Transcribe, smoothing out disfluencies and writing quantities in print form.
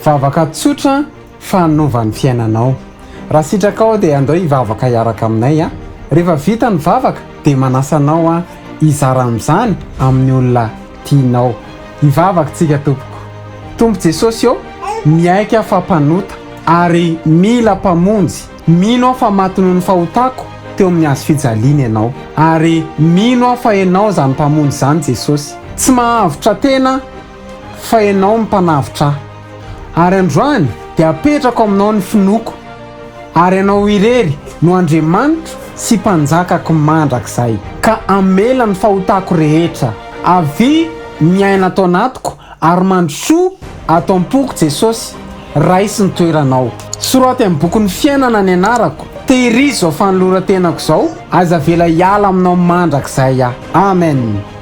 Vavaka tsotra fa hanova ny fiainanao. Raha sitrakao dia andao hivavaka hiaraka aminay a. Rehefa vita ny vavaka dia manasa anao aho hizara amin'izany amin'ny olona tianao. Hivavaka tsika tompoko. Tompo Jesosy ô, miaiky aho fa mpanota ary mila mpamonjy. Mino aho fa maty noho ny fahotako teo amin'ny hazo fijaliana Ianao. Ary mino aho fa Ianao izany Mpamonjy izany Jesosy. Tsy mahavotra tena fa Ianao no Mpanavotra ahy. Ary androany dia apetrako aminao ny finoako, ary Ianao irery no Andriamanitro sy Mpanjakako mandrakizay. Ka hamela ny fahotako rehetra. Avia miaina ato anatiko ary mandrosoa ato am-poko Jesosy, raiso ny toeranao. Soraty amin'ny bokin'ny fiainana ny anarako, tehirizo izao fanoloran-tenako izao, aza avela hiala aminao mandrakizay aho. Amen.